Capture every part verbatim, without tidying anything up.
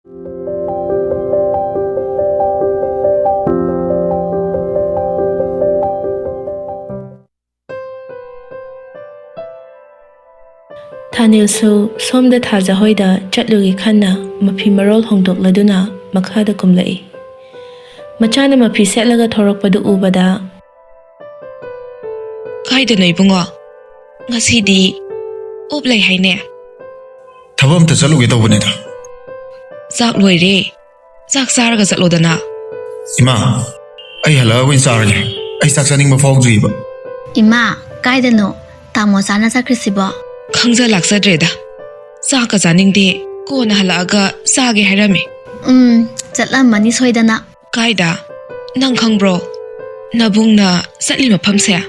ꯊꯥꯅꯤꯜꯁꯨ ꯁꯣꯝꯗ ꯊꯥꯖꯍꯣꯏꯗ ꯆꯠꯂꯨꯒꯦ ꯈꯟꯅ ꯃꯐꯤ ꯃꯔꯣꯜ ꯍꯣꯡꯗꯣꯛꯂꯗꯨꯅ ꯃꯈꯥꯗ ꯀꯨꯝꯂꯛꯏ꯫ ꯃꯆꯥꯅ ꯃꯐꯤ ꯁꯦꯠꯂꯒ ꯊꯣꯔꯛꯄꯗꯨ ꯎꯕꯗ, "ꯀꯥꯏꯗꯅꯣ ꯏꯕꯨꯡꯉꯣ? ꯉꯁꯤꯗꯤ ꯑꯣꯞ ꯂꯩ ꯍꯥꯏꯅꯦ?" "ꯊꯕꯛ ꯑꯝꯇ ꯆꯠꯂꯨꯒꯦ ꯇꯧꯕꯅꯤꯗ꯫" "ꯆꯥꯛ ꯂꯣꯏꯔꯦ, ꯆꯥꯛ ꯆꯥꯔꯒ ꯆꯠꯂꯣꯗꯅ꯫" "ꯏꯃꯥ, ꯑꯩ ꯍꯜꯂꯛꯑꯒ ꯑꯣꯏꯅ ꯆꯥꯔꯒꯦ꯫ ꯑꯩ ꯆꯥꯛ ꯆꯥꯅꯤꯡꯕ ꯐꯥꯎꯗ꯭ꯔꯤꯕ꯫" "ꯏꯃꯥ, ꯀꯥꯏꯗꯅꯣ ꯇꯥꯃꯣ ꯆꯥꯅ ꯆꯠꯈ꯭ꯔꯤꯁꯤꯕꯣ?" "ꯈꯪꯖ ꯂꯥꯛꯆꯗ꯭ꯔꯦꯗ꯫ ꯆꯥꯛꯀ ꯆꯥꯅꯤꯡꯗꯦ, ꯀꯣꯟꯅ ꯍꯜꯂꯛꯑꯒ ꯆꯥꯒꯦ ꯍꯥꯏꯔꯝꯃꯦ꯫" "ꯎꯝ, ꯆꯠꯂꯝꯃꯅꯤ ꯁꯣꯏꯗꯅ꯫" "ꯀꯥꯏꯗ? ꯅꯪ ꯈꯪꯕ꯭ꯔꯣ? ꯅꯕꯨꯡꯅ ꯆꯠꯂꯤ ꯃꯐꯝꯁꯦ?"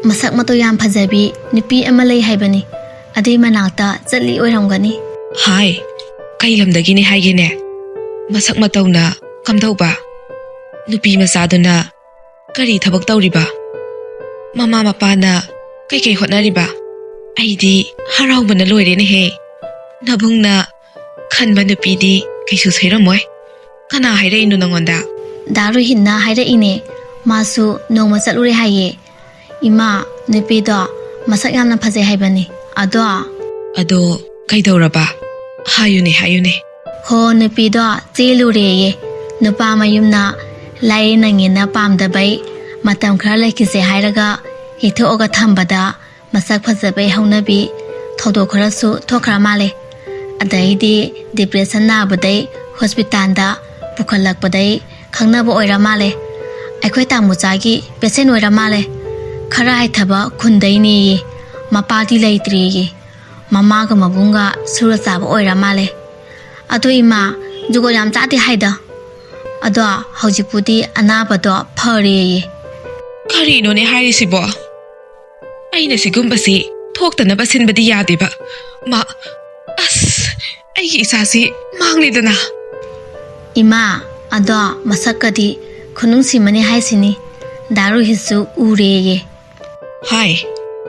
"ꯃꯁꯛ ꯃꯇꯧ ꯌꯥꯝ ꯐꯖꯕꯤ ꯅꯨꯄꯤ ꯑꯃ ꯂꯩ ꯍꯥꯏꯕꯅꯤ, ꯑꯗꯨꯏ ꯃꯅꯥꯛꯇ ꯆꯠꯂꯤ ꯑꯣꯏꯔꯝꯒꯅꯤ꯫" "ꯍꯥꯏ, ꯀꯩ ꯂꯝꯗꯒꯤꯅꯦ ꯍꯥꯏꯒꯦꯅꯦ? ꯃꯁꯛ ꯃꯇꯧꯅ ꯀꯝꯗꯧꯕ? ꯅꯨꯄꯤ ꯃꯆꯥꯗꯨꯅ ꯀꯔꯤ ꯊꯕꯛ ꯇꯧꯔꯤꯕ? ꯃꯃꯥ ꯃꯄꯥꯅ ꯀꯩꯀꯩ ꯍꯣꯠꯅꯔꯤꯕ? ꯑꯩꯗꯤ ꯍꯔꯥꯎꯕꯅ ꯂꯣꯏꯔꯦꯅꯦꯍꯦ꯫ ꯅꯕꯨꯡꯅ ꯈꯟꯕ ꯅꯨꯄꯤꯗꯤ ꯀꯩꯁꯨ ꯁꯣꯏꯔꯝꯃꯣꯏ꯫ ꯀꯅꯥ ꯍꯥꯏꯔꯛꯏꯅꯣ ꯅꯪꯉꯣꯟꯗ?" "ꯗꯥ ꯔꯣꯍꯤꯟꯅ ꯍꯥꯏꯔꯛꯏꯅꯦ꯫ ꯃꯥꯁꯨ ꯅꯣꯡꯃ ꯆꯠꯂꯨꯔꯦ ꯍꯥꯏꯌꯦ꯫ ꯏꯃꯥ, ꯅꯨꯄꯤꯗꯣ ꯃꯁꯛ ꯌꯥꯝꯅ ꯐꯖꯩ ꯍꯥꯏꯕꯅꯤ꯫ ꯑꯗꯣ..." "ꯑꯗꯣ ꯀꯩꯗꯧꯔꯕ? ꯍꯥꯏꯌꯨꯅꯦ, ꯍꯥꯏꯌꯨꯅꯦ꯫" "ꯍꯣ, ꯅꯨꯄꯤꯗꯣ ꯆꯦꯜꯂꯨꯔꯦꯌꯦ꯫ ꯅꯨꯄꯥ ꯃꯌꯨꯝꯅ ꯂꯥꯏꯔꯩ ꯅꯪꯉꯦꯅ ꯄꯥꯝꯗꯕꯩ ꯃꯇꯝ ꯈꯔ ꯂꯩꯈꯤꯁꯦ ꯍꯥꯏꯔꯒ ꯌꯩꯊꯣꯛꯑꯒ ꯊꯝꯕꯗ ꯃꯁꯛ ꯐꯖꯕꯩ ꯍꯧꯅꯕꯤ ꯊꯧꯗꯣꯛ ꯈꯔꯁꯨ ꯊꯣꯛꯈ꯭ꯔ ꯃꯥꯜꯂꯦ꯫ ꯑꯗꯩꯗꯤ ꯗꯤꯄ꯭ꯔꯦꯁꯟ ꯅꯥꯕꯗꯩ ꯍꯣꯁꯄꯤꯇꯥꯜꯗ ꯄꯨꯈꯠꯂꯛꯄꯗꯩ ꯈꯪꯅꯕ ꯑꯣꯏꯔ ꯃꯥꯜꯂꯦ꯫ ꯑꯩꯈꯣꯏ ꯇꯥꯃꯣꯆꯥꯒꯤ ꯄꯦꯁꯦꯟ ꯑꯣꯏꯔ ꯃꯥꯜꯂꯦ꯫ ꯈꯔ ꯍꯥꯏꯊꯕ ꯈꯨꯟꯗꯩꯅꯦꯌꯦ꯫ ꯃꯄꯥꯗꯤ ꯂꯩꯇ꯭ꯔꯦꯌꯦ꯫ ꯃꯃꯥꯒ ꯃꯕꯨꯡꯒ ꯁꯨꯔ ꯆꯥꯕ ꯑꯣꯏꯔ ꯃꯥꯜꯂꯦ꯫ ꯑꯗꯣ ꯏꯃꯥ, ꯖꯨꯒꯣꯠ ꯌꯥꯝ ꯆꯥꯗꯦ ꯍꯥꯏꯗ꯫ ꯑꯗꯣ ꯍꯧꯖꯤꯛꯄꯨꯗꯤ ꯑꯅꯥꯕꯗꯣ ꯐꯔꯦꯌꯦ꯫" "ꯀꯔꯤꯅꯣꯅꯦ ꯍꯥꯏꯔꯤꯁꯤꯕꯣ? ꯑꯩꯅ ꯁꯤꯒꯨꯝꯕꯁꯤ ꯊꯣꯛꯇꯅꯕ ꯁꯤꯟꯕꯗꯤ ꯌꯥꯗꯦꯕ꯫ ꯃꯥ, ꯑꯁ, ꯑꯩꯒꯤ ꯏꯆꯥꯁꯤ ꯃꯥꯡꯂꯦꯗꯅ꯫" "ꯏꯃꯥ, ꯑꯗꯣ ꯃꯁꯛꯀꯗꯤ ꯈꯨꯅꯨꯡꯁꯤꯃꯅꯤ ꯍꯥꯏꯁꯤꯅꯤ꯫ ꯗꯥ ꯔꯣꯍꯤꯠꯁꯨ ꯎꯔꯦꯌꯦ꯫" "ꯍꯥꯏ,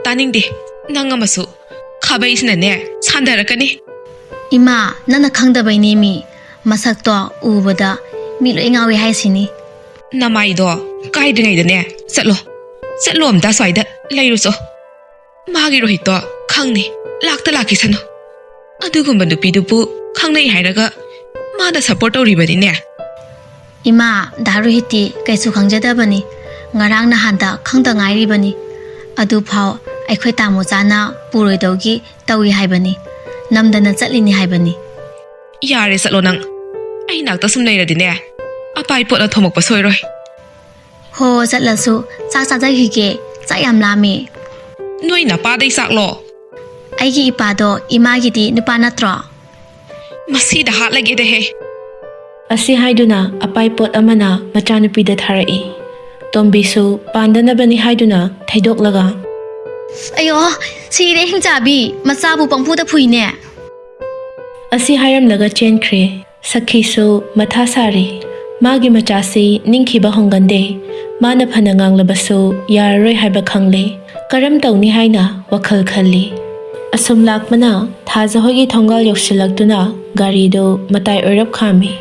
ꯇꯥꯅꯤꯡꯗꯦ꯫ ꯅꯪ ꯑꯃꯁꯨ꯫ ꯈꯥꯕꯩꯁꯤꯅꯅꯦ, ꯁꯥꯟꯊꯔꯛꯀꯅꯤ꯫" "ꯏꯃꯥ, ꯅꯪꯅ ꯈꯪꯗꯕꯩꯅꯦꯃꯤ꯫ ꯃꯁꯛꯇꯣ ꯎꯕꯗ ꯃꯤ ꯂꯣꯏ ꯉꯥꯎꯏ ꯍꯥꯏꯁꯤꯅꯤ꯫ ꯅꯃꯥꯏꯗꯣ ꯀꯥꯏꯗ꯭ꯔꯤꯉꯩꯗꯅꯦ ꯆꯠꯂꯣ꯫ ꯆꯠꯂꯣ ꯑꯝꯇ, ꯁ꯭ꯋꯥꯏꯗ ꯂꯩꯔꯨꯆꯣ꯫ ꯃꯥꯒꯤ ꯔꯣꯍꯤꯠꯇꯣ ꯈꯪꯅꯤ, ꯂꯥꯛꯇ ꯂꯥꯛꯈꯤꯁꯅꯨ꯫ ꯑꯗꯨꯒꯨꯝꯕ ꯅꯨꯄꯤꯗꯨꯕꯨ ꯈꯪꯅꯩ ꯍꯥꯏꯔꯒ ꯃꯥꯅ ꯁꯞꯄꯣꯔꯠ ꯇꯧꯔꯤꯕꯅꯤꯅꯦ꯫ ꯏꯃꯥ, ꯗꯥ ꯔꯣꯍꯤꯠꯇꯤ ꯀꯩꯁꯨ ꯈꯪꯖꯗꯕꯅꯤ꯫ ꯉꯔꯥꯡ ꯅꯍꯥꯟꯗ ꯈꯪꯗ ꯉꯥꯏꯔꯤꯕꯅꯤ꯫ ꯑꯗꯨꯐꯥꯎ ꯑꯩꯈꯣꯏ ꯇꯥꯃꯣꯆꯥꯅ ꯄꯨꯔꯣꯏꯗꯧꯒꯤ ꯇꯧꯏ ꯍꯥꯏꯕꯅꯤ꯫ ꯅꯝꯗꯅ ꯆꯠꯂꯤꯅꯤ ꯍꯥꯏꯕꯅꯤ꯫ ꯌꯥꯔꯦ, ꯆꯠꯂꯣ ꯅꯪ꯫ ꯑꯩ ꯅꯥꯛꯇ ꯁꯨꯝ ꯂꯩꯔꯗꯤꯅꯦ, ꯑꯄꯥꯏ ꯄꯣꯠꯅ ꯊꯣꯝꯃꯛꯄ ꯁꯣꯏꯔꯣꯏ꯫ ꯍꯣ, ꯆꯠꯂꯁꯨ ꯆꯥꯛ ꯆꯥꯖꯈꯤꯒꯦ꯫ ꯆꯥꯛ ꯌꯥꯝ ꯂꯥꯝꯃꯦ꯫ ꯅꯣꯏ ꯅꯄꯥꯗꯩ ꯆꯥꯛꯂꯣ? ꯑꯩꯒꯤ ꯏꯄꯥꯗꯣ ꯏꯃꯥꯒꯤꯗꯤ ꯅꯨꯄꯥ ꯅꯠꯇ꯭ꯔꯣ? ꯃꯁꯤꯗ ꯍꯥꯠꯂꯒꯦꯗꯍꯦ꯫ ꯑꯁꯤ ꯍꯥꯏꯗꯨꯅ ꯑꯄꯥꯏ ꯄꯣꯠ ꯑꯃꯅ ꯃꯆꯥꯅꯨꯄꯤꯗ ꯊꯥꯔꯛꯏ꯫ ꯇꯣꯝꯕꯤꯁꯨ ꯄꯥꯟꯗꯅꯕꯅꯤ ꯍꯥꯏꯗꯨꯅ ꯊꯩꯗꯣꯛꯂꯒ, "ꯑꯌꯣ, ꯁꯤꯔꯦ ꯍꯤꯡꯆꯥꯕꯤ, ꯃꯆꯥꯕꯨ ꯄꯪꯐꯨꯗ ꯐꯨꯏꯅꯦ!" ꯑꯁꯤ ꯍꯥꯏꯔꯝꯂꯒ ꯆꯦꯟꯈ꯭ꯔꯦ꯫ ꯁꯈꯤꯁꯨ ꯃꯊꯥ ꯁꯥꯔꯤ꯫ ꯃꯥꯒꯤ ꯃꯆꯥꯁꯤ ꯅꯤꯡꯈꯤꯕ ꯍꯣꯡꯒꯟꯗꯦ꯫ ꯃꯥꯅ ꯐꯅ ꯉꯥꯡꯂꯕꯁꯨ ꯌꯥꯔꯔꯣꯏ ꯍꯥꯏꯕ ꯈꯪꯂꯦ꯫ ꯀꯔꯝ ꯇꯧꯅꯤ ꯍꯥꯏꯅ ꯋꯥꯈꯜ ꯈꯜꯂꯤ꯫ ꯑꯁꯨꯝ ꯂꯥꯛꯄꯅ ꯊꯥꯖꯍꯣꯏꯒꯤ ꯊꯣꯡꯒꯥꯜ ꯌꯧꯁꯤꯜꯂꯛꯇꯨꯅ ꯒꯥꯔꯤꯗꯨ ꯃꯇꯥꯏ ꯑꯣꯏꯔꯞ ꯈꯥꯝꯃꯤ꯫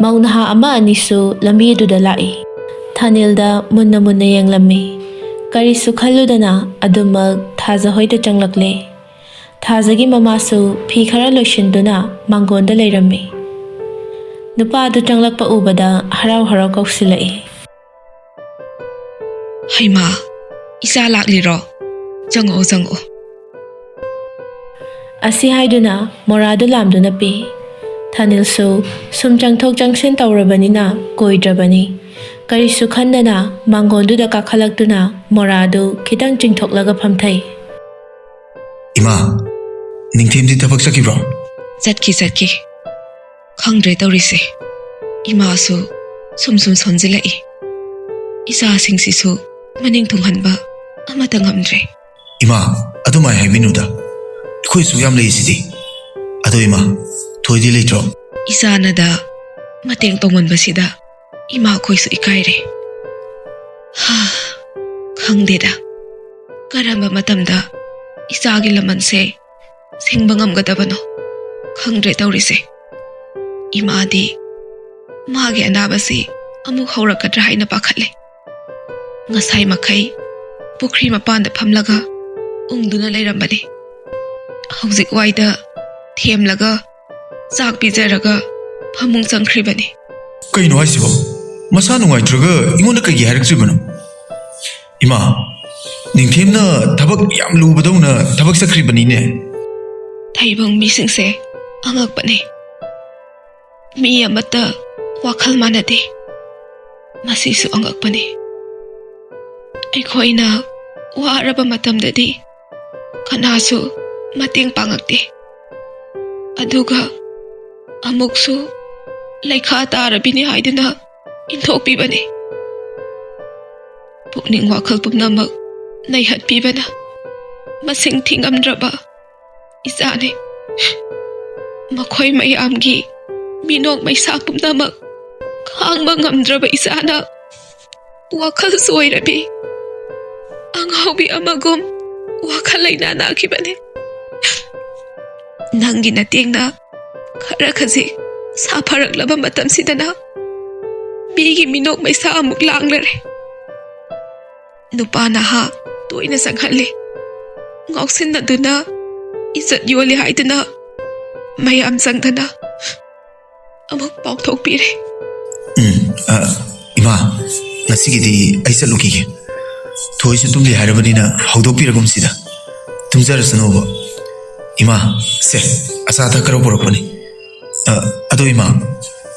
ꯃꯧ ꯅꯍꯥ ꯑꯃ ꯑꯅꯤꯁꯨ ꯂꯝꯕꯤ ꯑꯗꯨꯗ ꯂꯥꯛꯏ꯫ ꯊꯥꯅꯤꯜꯗ ꯃꯨꯟꯅ ꯃꯨꯟꯅ ꯌꯦꯡꯂꯝꯃꯤ꯫ ꯀꯔꯤꯁꯨ ꯈꯜꯂꯨꯗꯅ ꯑꯗꯨꯃꯛ ꯊꯥꯖꯍꯣꯏꯗ ꯆꯪꯂꯛꯂꯦ꯫ ꯊꯥꯖꯒꯤ ꯃꯃꯥꯁꯨ ꯐꯤ ꯈꯔ ꯂꯣꯏꯁꯤꯟꯗꯨꯅ ꯃꯥꯡꯒꯣꯟꯗ ꯂꯩꯔꯝꯃꯤ꯫ ꯅꯨꯄꯥ ꯑꯗꯨ ꯆꯪꯂꯛꯄ ꯎꯕꯗ ꯍꯔꯥꯎ ꯍꯔꯥꯎ ꯀꯧꯁꯤꯜꯂꯛꯏ꯫ "ꯍꯩꯃꯥ, ꯏꯆꯥ ꯂꯥꯛꯂꯤꯔꯣ? ꯆꯪꯉꯛꯑꯣ, ꯆꯪꯉꯛꯑꯣ꯫" ꯑꯁꯤ ꯍꯥꯏꯗꯨꯅ ꯃꯣꯔꯥꯗꯨ ꯂꯥꯝꯗꯨꯅ ꯄꯤ꯫ ꯊꯥꯅꯤꯜꯁꯨ ꯁꯨꯝ ꯆꯪꯊꯣꯛ ꯆꯪꯁꯤꯟ ꯇꯧꯔꯕꯅꯤꯅ ꯀꯣꯏꯗ꯭ꯔꯕꯅꯤ꯫ ꯀꯔꯤꯁꯨ ꯈꯟꯗꯅ ꯃꯥꯡꯒꯣꯟꯗꯨꯗ ꯀꯥꯈꯠꯂꯛꯇꯨꯅ ꯃꯣꯔꯥꯗꯨ ꯈꯤꯇꯪ ꯆꯤꯡꯊꯣꯛꯂꯒ ꯐꯝꯊꯩ꯫ "ꯏꯃꯥ, ꯅꯤꯡꯊꯦꯝꯗꯤ ꯊꯕꯛ ꯆꯠꯈꯤꯕ꯭ꯔꯣ?" "ꯆꯠꯈꯤ, ꯆꯠꯈꯤ꯫ ꯈꯪꯗ꯭ꯔꯦ ꯇꯧꯔꯤꯁꯦ꯫ ꯏꯃꯥꯁꯨ ꯁꯨꯝ ꯁꯨꯝ ꯁꯣꯟꯖꯤꯜꯂꯛꯏ꯫ ꯏꯆꯥꯁꯤꯡꯁꯤꯁꯨ ꯃꯅꯤꯡ ꯊꯨꯡꯍꯟꯕ ꯑꯃꯠꯇ ꯉꯝꯗ꯭ꯔꯦ꯫" "ꯏꯃꯥ, ꯑꯗꯨꯃꯥꯏ ꯍꯥꯏꯕꯤꯅꯨꯗ꯫ ꯑꯩꯈꯣꯏꯁꯨ ꯌꯥꯝ ꯂꯩꯁꯤꯗꯤ꯫ ꯑꯗꯣ ꯏꯃꯥ, ꯊꯣꯏꯗꯤ ꯂꯩꯇ꯭ꯔꯣ?" "ꯏꯆꯥꯅꯗ ꯃꯇꯦꯡ ꯇꯧꯃꯟꯕꯁꯤꯗ ꯏꯃꯥꯈꯣꯏꯁꯨ ꯏꯀꯥꯏꯔꯦ꯫ ꯍꯥ, ꯈꯪꯗꯦꯗ, ꯀꯔꯝꯕ ꯃꯇꯝꯗ ꯏꯆꯥꯒꯤ ꯂꯃꯟꯁꯦ ꯁꯤꯡꯕ ꯉꯝꯒꯗꯕꯅꯣ? ꯈꯪꯗ꯭ꯔꯦ ꯇꯧꯔꯤꯁꯦ꯫ ꯏꯃꯥꯗꯤ ꯃꯥꯒꯤ ꯑꯅꯥꯕꯁꯤ ꯑꯃꯨꯛ ꯍꯧꯔꯛꯀꯗ꯭ꯔꯥ ꯍꯥꯏꯅ ꯄꯥꯈꯠꯂꯦ꯫ ꯉꯁꯥꯏ ꯃꯈꯩ ꯄꯨꯈ꯭ꯔꯤ ꯃꯄꯥꯟꯗ ꯐꯝꯂꯒ ꯎꯪꯗꯨꯅ ꯂꯩꯔꯝꯕꯅꯤ꯫ ꯍꯧꯖꯤꯛ ꯋꯥꯏꯗ ꯊꯦꯝꯂꯒ ꯆꯥꯛ ꯄꯤꯖꯔꯒ ꯐꯃꯨꯡ ꯆꯪꯈ꯭ꯔꯤꯕꯅꯤ꯫ ꯀꯩꯅꯣ ꯍꯥꯏꯁꯤꯕꯣ? ꯃꯁꯥ ꯅꯨꯡꯉꯥꯏꯇ꯭ꯔꯒ ꯑꯩꯉꯣꯟꯗ ꯀꯩꯒꯤ ꯍꯥꯏꯔꯛꯇ꯭ꯔꯤꯕꯅꯣ? ꯏꯃꯥ, ꯅꯤꯡꯊꯦꯝꯅ ꯊꯕꯛ ꯌꯥꯝ ꯂꯨꯕꯗꯧꯅ ꯊꯕꯛ ꯆꯠꯈ꯭ꯔꯤꯕꯅꯤꯅꯦ꯫ ꯊꯩꯕꯣꯡ ꯃꯤꯁꯤꯡꯁꯦ ꯑꯉꯛꯄꯅꯦ꯫ ꯃꯤ ꯑꯃꯠꯇ ꯋꯥꯈꯜ ꯃꯥꯟꯅꯗꯦ꯫ ꯃꯁꯤꯁꯨ ꯑꯉꯛꯄꯅꯤ꯫ ꯑꯩꯈꯣꯏꯅ ꯋꯥꯔꯕ ꯃꯇꯝꯗꯗꯤ ꯀꯅꯥꯁꯨ ꯃꯇꯦꯡ ꯄꯥꯡꯉꯛꯇꯦ꯫ ꯑꯗꯨꯒ ꯑꯃꯨꯛꯁꯨ ꯂꯩꯈꯥ ꯇꯥꯔꯕꯤꯅꯤ ꯍꯥꯏꯗꯨꯅ ꯏꯟꯊꯣꯛꯄꯤꯕꯅꯤ꯫ ꯄꯨꯛꯅꯤꯡ ꯋꯥꯈꯜ ꯄꯨꯝꯅꯃꯛ ꯅꯩꯍꯠꯄꯤꯕꯅ ꯃꯁꯤꯡ ꯊꯤꯉꯝꯗ꯭ꯔꯕ ꯏꯆꯥꯅꯤ꯫ ꯃꯈꯣꯏ ꯃꯌꯥꯝꯒꯤ ꯃꯤꯅꯣꯛ ꯃꯩꯁꯥ ꯄꯨꯝꯅꯃꯛ ꯈꯥꯡꯕ ꯉꯝꯗ꯭ꯔꯕ ꯏꯆꯥꯅ ꯋꯥꯈꯜ ꯆꯣꯏꯔꯕꯤ ꯑꯉꯥꯎꯕꯤ ꯑꯃꯒꯨꯝ ꯋꯥꯈꯜ ꯂꯩꯅꯥ ꯅꯥꯈꯤꯕꯅꯤ꯫ ꯅꯪꯒꯤ ꯅꯇꯦꯡꯅ ꯈꯔ ꯈꯖꯤꯛ ꯁꯥꯐꯔꯛꯂꯕ ꯃꯇꯝꯁꯤꯗꯅ ꯃꯤꯒꯤ ꯃꯤꯅꯣꯛ ꯃꯩꯁꯥ ꯑꯃꯨꯛ ꯂꯥꯡꯂꯔꯦ꯫ ꯅꯨꯄꯥ ꯅꯍꯥ ꯇꯣꯏꯅ ꯆꯪꯍꯜꯂꯤ꯫ ꯉꯥꯎꯁꯤꯟꯅꯗꯨꯅ ꯏꯖꯠ ꯌꯣꯜꯂꯤ ꯍꯥꯏꯗꯨꯅ ꯃꯌꯥꯝ ꯆꯪꯗꯅ ꯑꯃꯨꯛ ꯄꯥꯎꯊꯣꯛꯄꯤꯔꯦ꯫ ꯎꯝ, ꯑ, ꯏꯃꯥ, ꯉꯁꯤꯒꯤꯗꯤ ꯑꯩ ꯆꯠꯂꯨꯈꯤꯒꯦ꯫ ꯊꯣꯏꯁꯨ ꯇꯨꯝꯗꯦ ꯍꯥꯏꯔꯕꯅꯤꯅ ꯍꯧꯗꯣꯛꯄꯤꯔꯒꯨꯝꯁꯤꯗ꯫ ꯇꯨꯝꯖꯔꯁꯅꯨꯕ꯫ ꯏꯃꯥ, ꯁꯦ, ꯑꯆꯥ ꯑꯊꯛ ꯈꯔ ꯄꯨꯔꯛꯄꯅꯤ꯫ ꯑ, ꯑꯗꯣ ꯏꯃꯥ,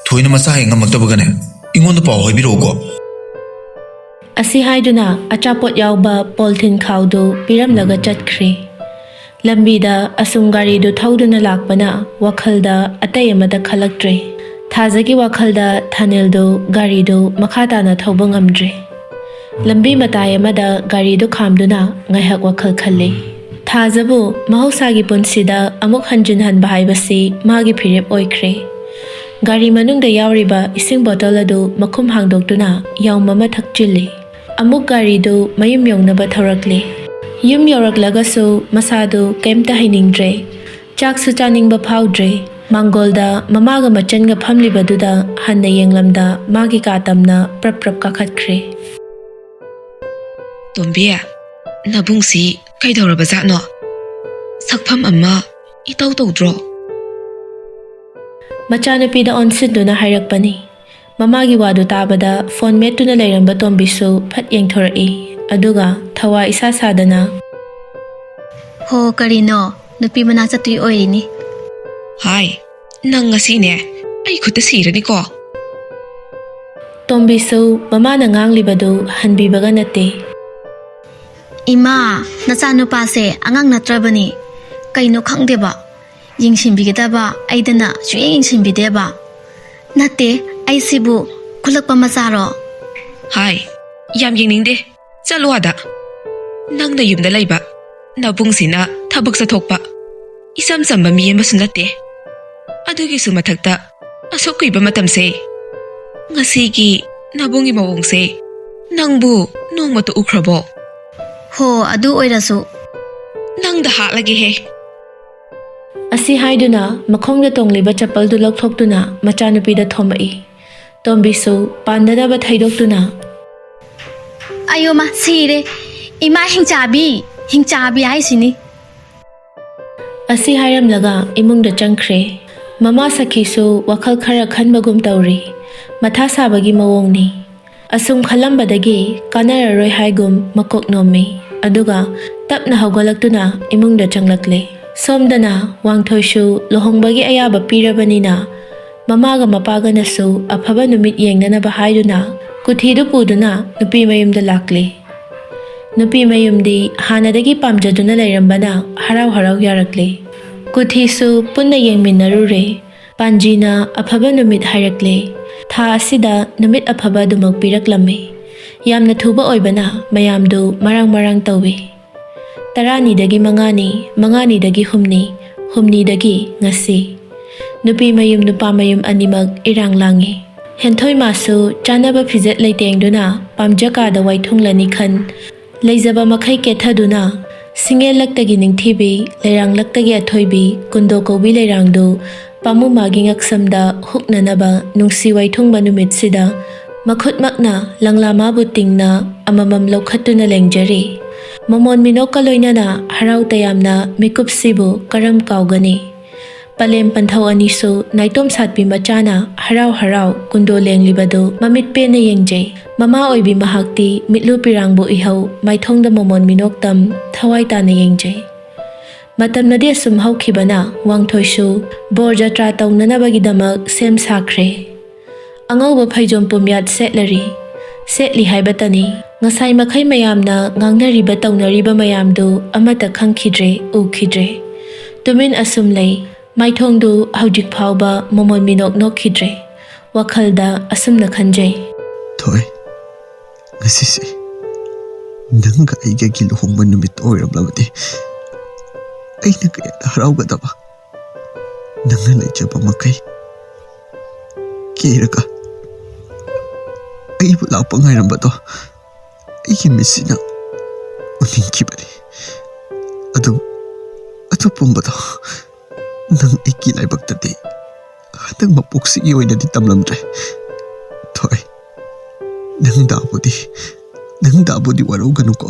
ꯊꯣꯏꯅ ꯃꯁꯥ ꯍꯦꯛ ꯉꯝꯃꯛꯇꯕꯒꯅꯦ, ꯑꯩꯉꯣꯟꯗ ꯄꯥꯎ ꯍꯥꯏꯕꯤꯔꯛꯎꯀꯣ꯫ ꯑꯁꯤ ꯍꯥꯏꯗꯨꯅ ꯑꯆꯥꯄꯣꯠ ꯌꯥꯎꯕ ꯄꯣꯜꯊꯤꯟ ꯈꯥꯎꯗꯨ ꯄꯤꯔꯝꯂꯒ ꯆꯠꯈ꯭ꯔꯦ꯫ ꯂꯝꯕꯤꯗ ꯑꯁꯨꯝ ꯒꯥꯔꯤꯗꯨ ꯊꯧꯗꯨꯅ ꯂꯥꯛꯄꯅ ꯋꯥꯈꯜꯗ ꯑꯇꯩ ꯑꯃꯠꯇ ꯈꯜꯂꯛꯇ꯭ꯔꯦ꯫ ꯊꯥꯖꯒꯤ ꯋꯥꯈꯜꯗ ꯊꯥꯅꯤꯜꯗꯨ ꯒꯥꯔꯤꯗꯨ ꯃꯈꯥ ꯇꯥꯅ ꯊꯧꯕ ꯉꯝꯗ꯭ꯔꯦ꯫ ꯂꯝꯕꯤ ꯃꯇꯥꯏ ꯑꯃꯗ ꯒꯥꯔꯤꯗꯨ ꯈꯥꯝꯗꯨꯅ ꯉꯥꯏꯍꯥꯛ ꯋꯥꯈꯜ ꯈꯜꯂꯦ꯫ ꯊꯥꯖꯕꯨ ꯃꯍꯧꯁꯥꯒꯤ ꯄꯨꯟꯁꯤꯗ ꯑꯃꯨꯛ ꯍꯟꯖꯤꯟ ꯍꯟꯕ ꯍꯥꯏꯕꯁꯤ ꯃꯥꯒꯤ ꯐꯤꯔꯦꯞ ꯑꯣꯏꯈ꯭ꯔꯦ꯫ ꯒꯥꯔꯤ ꯃꯅꯨꯡꯗ ꯌꯥꯎꯔꯤꯕ ꯏꯁꯤꯡ ꯕꯣꯇꯜ ꯑꯗꯨ ꯃꯈꯨꯝ ꯍꯥꯡꯗꯣꯛꯇꯨꯅ ꯌꯥꯎꯝ ꯑꯃ ꯊꯛꯆꯤꯜꯂꯤ꯫ ꯑꯃꯨꯛ ꯒꯥꯔꯤꯗꯨ ꯃꯌꯨꯝ ꯌꯧꯅꯕ ꯊꯧꯔꯛꯂꯤ꯫ ꯌꯨꯝ ꯌꯧꯔꯛꯂꯒꯁꯨ ꯃꯁꯥꯗꯨ ꯀꯩꯝꯇ ꯍꯩꯅꯤꯡꯗ꯭ꯔꯦ꯫ ꯆꯥꯛꯁꯨ ꯆꯥꯅꯤꯡꯕ ꯐꯥꯎꯗ꯭ꯔꯦ꯫ ꯃꯥꯡꯒꯣꯜꯗ ꯃꯃꯥꯒ ꯃꯆꯟꯒ ꯐꯝꯂꯤꯕꯗꯨꯗ ꯍꯟꯅ ꯌꯦꯡꯂꯝꯗ ꯃꯥꯒꯤ ꯀꯥ ꯇꯝꯅ ꯄ꯭ꯔꯞ ꯄ꯭ꯔꯞ ꯀꯥꯈꯠꯈ꯭ꯔꯦ꯫ "ꯇꯣꯝꯕꯤ, ꯅꯕꯨꯡꯁꯤ ꯀꯩꯗꯧꯔꯕꯖꯥꯠꯅꯣ? ꯁꯛꯐꯝ ꯑꯃ ꯏꯇꯧ ꯇꯧꯗ꯭ꯔꯣ?" ꯃꯆꯥꯅꯨꯄꯤꯗ ꯑꯣꯟꯁꯤꯟꯗꯨꯅ ꯍꯥꯏꯔꯛꯄꯅꯤ꯫ ꯃꯃꯥꯒꯤ ꯋꯥꯗꯨ ꯇꯥꯕꯗ ꯐꯣꯟ ꯃꯦꯠꯇꯨꯅ ꯂꯩꯔꯝꯕ ꯇꯣꯝꯕꯤꯁꯨ ꯐꯠ ꯌꯦꯡꯊꯣꯔꯛꯏ꯫ ꯑꯗꯨꯒ ꯊꯋꯥ ꯏꯁꯥ ꯁꯥꯗꯅ, "ꯍꯣ, ꯀꯔꯤꯅꯣ? ꯅꯨꯄꯤ ꯃꯅꯥꯛ ꯆꯠꯇꯣꯏ ꯑꯣꯏꯔꯤꯅꯤ꯫" "ꯍꯥꯏ, ꯅꯪ ꯉꯁꯤꯅꯦ ꯑꯩ ꯈꯨꯠꯇ ꯁꯤꯔꯅꯤꯀꯣ꯫" ꯇꯣꯝꯕꯤꯁꯨ ꯃꯃꯥꯅ ꯉꯥꯡꯂꯤꯕꯗꯨ ꯍꯟꯕꯤꯕꯒ ꯅꯠꯇꯦ꯫ "ꯏꯃꯥ, ꯅꯆꯥꯅꯨꯄꯥꯁꯦ ꯑꯉꯥꯡ ꯅꯠꯇ꯭ꯔꯕꯅꯤ꯫ ꯀꯩꯅꯣ ꯈꯪꯗꯦꯕ, ꯌꯦꯡꯁꯤꯟꯕꯤꯒꯗꯕ ꯑꯩꯗꯅ ꯁꯨꯡꯌꯦꯡ ꯌꯦꯡꯁꯤꯟꯕꯤꯗꯦꯕ꯫ ꯅꯠꯇꯦ, ꯑꯩꯁꯤꯕꯨ ꯈꯨꯂꯛꯄ ꯃꯆꯥꯔꯣ?" "ꯍꯥꯏ, ꯌꯥꯝ ꯌꯦꯡꯅꯤꯡꯗꯦ꯫ ꯆꯠꯂꯣ ꯑꯥꯗ꯫ ꯅꯪꯅ ꯌꯨꯝꯗ ꯂꯩꯕ, ꯅꯕꯨꯡꯁꯤꯅ ꯊꯕꯛ ꯆꯠꯊꯣꯛꯄ, ꯏꯆꯝ ꯆꯝꯕ ꯃꯤ ꯑꯃꯁꯨ ꯅꯠꯇꯦ꯫ ꯑꯗꯨꯒꯤꯁꯨ ꯃꯊꯛꯇ ꯑꯁꯨꯛ ꯀꯨꯏꯕ ꯃꯇꯝꯁꯦ, ꯉꯁꯤꯒꯤ ꯅꯕꯨꯡꯒꯤ ꯃꯑꯣꯡꯁꯦ ꯅꯪꯕꯨ ꯅꯣꯡꯃꯇ ꯎꯈ꯭ꯔꯕꯣ?" "ꯍꯣ, ꯑꯗꯨ ꯑꯣꯏꯔꯁꯨ꯫" "ꯅꯪꯗ ꯍꯥꯠꯂꯒꯦꯍꯦ꯫" ꯑꯁꯤ ꯍꯥꯏꯗꯨꯅ ꯃꯈꯣꯡꯗ ꯇꯣꯡꯂꯤꯕ ꯆꯄꯜꯗꯨ ꯂꯧꯊꯣꯛꯇꯨꯅ ꯃꯆꯥꯅꯨꯄꯤꯗ ꯊꯣꯝꯃꯛꯏ꯫ ꯇꯣꯝꯕꯤꯁꯨ ꯄꯥꯟꯗꯅꯕ ꯊꯩꯗꯣꯛꯇꯨꯅ, "ꯑꯌꯣꯃ, ꯁꯤꯔꯦ꯫ ꯏꯃꯥ ꯍꯤꯡꯆꯥꯕꯤ, ꯍꯤꯡꯆꯥꯕꯤ ꯍꯥꯏꯁꯤꯅꯤ꯫" ꯑꯁꯤ ꯍꯥꯏꯔꯝꯂꯒ ꯏꯃꯨꯡꯗ ꯆꯪꯈ꯭ꯔꯦ꯫ ꯃꯃꯥ ꯁꯈꯤꯁꯨ ꯋꯥꯈꯜ ꯈꯔ ꯈꯟꯕꯒꯨꯝ ꯇꯧꯔꯤ꯫ ꯃꯊꯥ ꯁꯥꯕꯒꯤ ꯃꯑꯣꯡꯅꯤ꯫ ꯑꯁꯨꯝ ꯈꯜꯂꯝꯕꯗꯒꯤ ꯀꯥꯟꯅꯔꯔꯣꯏ ꯍꯥꯏꯒꯨꯝ ꯃꯀꯣꯛ ꯅꯣꯝꯃꯤ꯫ ꯑꯗꯨꯒ ꯇꯞꯅ ꯍꯧꯒꯠꯂꯛꯇꯨꯅ ꯏꯃꯨꯡꯗ ꯆꯪꯂꯛꯂꯦ꯫ ꯁꯣꯝꯗꯅ ꯋꯥꯡꯊꯣꯏꯁꯨ ꯂꯨꯍꯣꯡꯕꯒꯤ ꯑꯌꯥꯕ ꯄꯤꯔꯕꯅꯤꯅ ꯃꯃꯥꯒ ꯃꯄꯥꯒꯅꯁꯨ ꯑꯐꯕ ꯅꯨꯃꯤꯠ ꯌꯦꯡꯅꯅꯕ ꯍꯥꯏꯗꯨꯅ ꯀꯨꯊꯤꯗꯨ ꯄꯨꯗꯨꯅ ꯅꯨꯄꯤ ꯃꯌꯨꯝꯗ ꯂꯥꯛꯂꯦ꯫ ꯅꯨꯄꯤ ꯃꯌꯨꯝꯗꯤ ꯍꯥꯟꯅꯗꯒꯤ ꯄꯥꯝꯖꯗꯨꯅ ꯂꯩꯔꯝꯕꯅ ꯍꯔꯥꯎ ꯍꯔꯥꯎ ꯌꯥꯔꯛꯂꯦ꯫ ꯀꯨꯊꯤꯁꯨ ꯄꯨꯟꯅ ꯌꯦꯡꯃꯤꯟꯅꯔꯨꯔꯦ꯫ ꯄꯥꯟꯖꯤꯅ ꯑꯐꯕ ꯅꯨꯃꯤꯠ ꯍꯥꯏꯔꯛꯂꯦ꯫ ꯊꯥ ꯑꯁꯤꯗ ꯅꯨꯃꯤꯠ ꯑꯐꯕ ꯑꯗꯨꯃꯛ ꯄꯤꯔꯛꯂꯝꯃꯤ꯫ ꯌꯥꯝꯅ ꯊꯨꯕ ꯑꯣꯏꯕꯅ ꯃꯌꯥꯝꯗꯨ ꯃꯔꯥꯡ ꯃꯔꯥꯡ ꯇꯧꯏ꯫ ꯇꯔꯥꯅꯤꯗꯒꯤ ꯃꯉꯥꯅꯤ, ꯃꯉꯥꯅꯤꯗꯒꯤ ꯍꯨꯝꯅꯤ, ꯍꯨꯝꯅꯤꯗꯒꯤ ꯉꯁꯤ꯫ ꯅꯨꯄꯤ ꯃꯌꯨꯝ ꯅꯨꯄꯥ ꯃꯌꯨꯝ ꯑꯅꯤꯃꯛ ꯏꯔꯥꯡ ꯂꯥꯡꯏ꯫ ꯍꯦꯟꯊꯣꯏ ꯃꯥꯁꯨ ꯆꯥꯅꯕ ꯐꯤꯖꯦꯠ ꯂꯩꯇꯦꯡꯗꯨꯅ ꯄꯥꯝꯖ ꯀꯥꯗ ꯋꯥꯏꯊꯨꯡꯂꯅꯤ ꯈꯟ ꯂꯩꯖꯕ ꯃꯈꯩ ꯀꯦꯠꯊꯗꯨꯅ ꯁꯤꯡꯉꯦꯜꯂꯛꯇꯒꯤ ꯅꯤꯡꯊꯤꯕꯤ, ꯂꯩꯔꯥꯡꯂꯛꯇꯒꯤ ꯑꯊꯣꯏꯕꯤ, ꯀꯨꯟꯗꯣ ꯀꯧꯕꯤ ꯂꯩꯔꯥꯡꯗꯨ ꯄꯥꯃꯨꯃꯥꯒꯤ ꯉꯛꯁꯝꯗ ꯍꯨꯛꯅꯅꯕ ꯅꯨꯡꯁꯤ ꯋꯥꯏꯊꯨꯡꯕ ꯅꯨꯃꯤꯠꯁꯤꯗ ꯃꯈꯨꯠꯃꯛꯅ ꯂꯪꯂꯥꯃꯥꯕꯨ ꯇꯤꯡꯅ ꯑꯃꯃꯝ ꯂꯧꯈꯠꯇꯨꯅ ꯂꯦꯡꯖꯔꯤ꯫ ꯃꯃꯣꯟ ꯃꯤꯅꯣꯛꯀ ꯂꯣꯏꯅꯅ ꯍꯔꯥꯎ ꯇꯌꯥꯝꯅ ꯃꯤꯀꯨꯞꯁꯤꯕꯨ ꯀꯔꯝ ꯀꯥꯎꯒꯅꯤ? ꯄꯂꯦꯝ ꯄꯟꯊꯧ ꯑꯅꯤꯁꯨ ꯅꯥꯏꯇꯣꯝ ꯁꯥꯠꯄꯤ ꯃꯆꯥꯅ ꯍꯔꯥꯎ ꯍꯔꯥꯎ ꯀꯨꯟꯗꯣ ꯂꯦꯡꯂꯤꯕꯗꯨ ꯃꯃꯤꯠ ꯄꯦꯟꯅ ꯌꯦꯡꯖꯩ꯫ ꯃꯃꯥ ꯑꯣꯏꯕꯤ ꯃꯍꯥꯛꯇꯤ ꯃꯤꯠꯂꯨ ꯄꯤꯔꯥꯡꯕꯨ ꯏꯍꯧ ꯃꯥꯏꯊꯣꯡꯗ ꯃꯃꯣꯟ ꯃꯤꯅꯣꯛꯇꯝ ꯊꯋꯥꯏ ꯇꯥꯅ ꯌꯦꯡꯖꯩ꯫ ꯃꯇꯝꯅꯗꯤ ꯑꯁꯨꯝ ꯍꯧꯈꯤꯕꯅ ꯋꯥꯡꯊꯣꯏꯁꯨ ꯕꯣꯔ ꯖꯇ꯭ꯔꯥ ꯇꯧꯅꯅꯕꯒꯤꯗꯃꯛ ꯁꯦꯝ ꯁꯥꯈ꯭ꯔꯦ꯫ ꯑꯉꯧꯕ ꯐꯩꯖꯣꯝ ꯄꯨꯝꯌꯥꯠ ꯁꯦꯠꯂꯔꯤ꯫ ꯁꯦꯠꯂꯤ ꯍꯥꯏꯕꯇꯅꯤ꯫ ꯉꯁꯥꯏ ꯃꯈꯩ ꯃꯌꯥꯝꯅ ꯉꯥꯡꯅꯔꯤꯕ ꯇꯧꯅꯔꯤꯕ ꯃꯌꯥꯝꯗꯨ ꯑꯃꯠꯇ ꯈꯪꯈꯤꯗ꯭ꯔꯦ, ꯎꯈꯤꯗ꯭ꯔꯦ꯫ ꯇꯨꯃꯤꯟ ꯑꯁꯨꯝ ꯂꯩ꯫ ꯃꯥꯏꯊꯣꯡꯗꯨ ꯍꯧꯖꯤꯛ ꯐꯥꯎꯕ ꯃꯃꯣꯟ ꯃꯤꯅꯣꯛ ꯅꯣꯛꯈꯤꯗ꯭ꯔꯦ꯫ ꯋꯥꯈꯜꯗ ꯑꯁꯨꯝꯅ ꯈꯟꯖꯩ꯫ ꯊꯣꯏ, ꯉꯁꯤꯁꯦ ꯅꯪꯒ ꯑꯩꯒꯒꯤ ꯂꯨꯍꯣꯡꯕ ꯅꯨꯃꯤꯠ ꯑꯣꯏꯔꯝꯂꯕꯗꯤ ꯑꯩꯅ ꯀꯌꯥꯗ ꯍꯔꯥꯎꯒꯗꯕ! ꯅꯪꯅ ꯂꯩꯖꯕ ꯃꯈꯩ ꯀꯦꯔꯒ ꯑꯩꯕꯨ ꯂꯥꯛꯄ ꯉꯥꯏꯔꯝꯕꯗꯣ ꯑꯩꯒꯤ ꯃꯤꯠꯁꯤꯅ ꯎꯅꯤꯡꯈꯤꯕꯅꯤ꯫ ꯑꯗꯨ, ꯑꯗꯨ ꯄꯨꯝꯕꯗꯣ ꯅꯪ ꯑꯩꯒꯤ ꯂꯥꯏꯕꯛꯇꯗꯤ ꯍꯟꯗꯛ ꯃꯄꯣꯛꯁꯤꯒꯤ ꯑꯣꯏꯅꯗꯤ ꯇꯝꯂꯝꯗ꯭ꯔꯦ꯫ ꯊꯣꯏ, ꯅꯪ ꯗꯥꯕꯨꯗꯤ, ꯅꯪ ꯗꯥꯕꯨꯗꯤ ꯋꯥꯔꯧꯒꯅꯨꯀꯣ꯫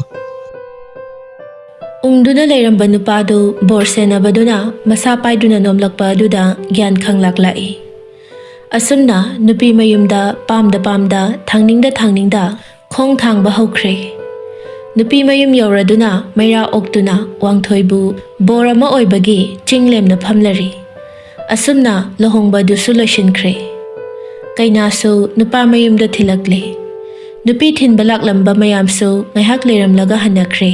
ꯎꯪꯗꯨꯅ ꯂꯩꯔꯝꯕ ꯅꯨꯄꯥꯗꯨ ꯕꯣꯔ ꯁꯦꯟꯅꯕꯗꯨꯅ ꯃꯁꯥ ꯄꯥꯏꯗꯨꯅ ꯅꯣꯝꯂꯛꯄ ꯑꯗꯨꯗ ꯒ꯭ꯌꯥꯟ ꯈꯪꯂꯥꯛ ꯂꯥꯛꯏ꯫ ꯑꯁꯨꯝꯅ ꯅꯨꯄꯤ ꯃꯌꯨꯝꯗ ꯄꯥꯝꯗ ꯄꯥꯝꯗ, ꯊꯥꯡꯅꯤꯡꯗ ꯊꯥꯡꯅꯤꯡꯗ ꯈꯣꯡ ꯊꯥꯡꯕ ꯍꯧꯈ꯭ꯔꯦ꯫ ꯅꯨꯄꯤ ꯃꯌꯨꯝ ꯌꯧꯔꯗꯨꯅ ꯃꯩꯔꯥ ꯑꯣꯛꯇꯨꯅ ꯋꯥꯡꯊꯣꯏꯕꯨ ꯕꯣꯔ ꯑꯃ ꯑꯣꯏꯕꯒꯤ ꯆꯤꯡ ꯂꯦꯝꯅ ꯐꯝꯂꯔꯤ꯫ ꯑꯁꯨꯝꯅ ꯂꯨꯍꯣꯡꯕꯗꯨꯁꯨ ꯂꯣꯏꯁꯤꯟꯈ꯭ꯔꯦ꯫ ꯀꯩꯅꯥꯁꯨ ꯅꯨꯄꯥ ꯃꯌꯨꯝꯗ ꯊꯤꯜꯂꯛꯂꯦ꯫ ꯅꯨꯄꯤ ꯊꯤꯟꯕ ꯂꯥꯛꯂꯝꯕ ꯃꯌꯥꯝꯁꯨ ꯉꯥꯏꯍꯥꯛ ꯂꯩꯔꯝꯂꯒ ꯍꯟꯅꯈ꯭ꯔꯦ꯫